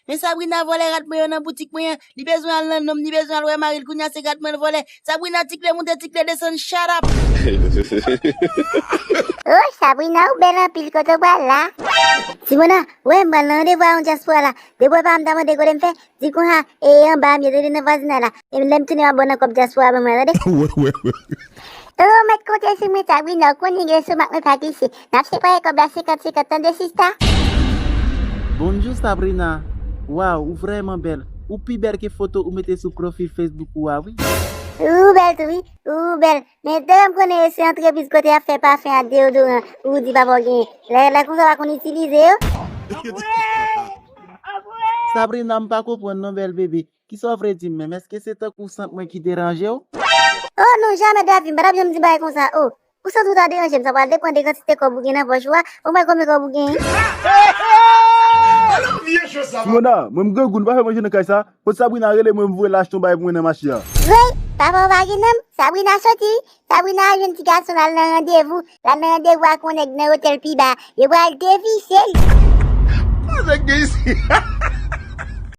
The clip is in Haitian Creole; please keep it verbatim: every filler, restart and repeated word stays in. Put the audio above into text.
Men Sabrina vòlè rad mwen yo nan boutik mwen an. Li bezwen al nan nonm, li bezwen al wè mari l, kounye a se rad mwen l vòlè. Sabrina tikle moute, tikle desann, shut up! Oh, Sabrina, ou bèl anpil, kote w pral la? Simona, wè, m pral nan randevou a yon dyaspora la. Depi w pa m ta mande kote m fè, di konsa, e anba a m ye, tande nan vwazinay la. E lè m tounen, m ap ba w nan kòb dyaspora ban mwen, tande? Wè, wè, wè. Oh, mèt konte sou mwen, Sabrina, ou konnen gen sou mak mwen pa glise. N ap separe kòb la senkant senkant, tande, sista? Bonjou, Sabrina. Waw, ou vrèman bèl. Ou pi bèl ke foto ou mete sou pwofil Facebook ou a, wi. Ou bèl tou, wi. Ou bèl. Men, devan m konnen se antrepriz kote y ap fè pafen ak deyodoran, ou di papa w genyen. Lè, lè konsa w pa konn itilize yo? Sabrina, m pa konprann non, bèl bebe. Kisa w vle di m menm? Èske se tankou sant mwen ki deranje w? Oh non, jamè de lavi m, m pa t ap janm di bagay konsa. Oh, ou sant ou ta deranje m, sa pral depann de kantite kòb ou gen nan pòch ou a. Ou wè konbyen kòb ou genyen? Simona, mwen m grangou, nou pa fè manje nan kay sa. Kot Sabrina rele mwen, m voye l achte yon bagay pou mwen nan mache a. Vre, papa w pa gen nanm, Sabrina soti wi. Sabrina al jwenn ti gason l, al nan randevou. L al nan randevou ak yon nèg nan otèl pi ba. Yo pral devise l. Nèg gen isi.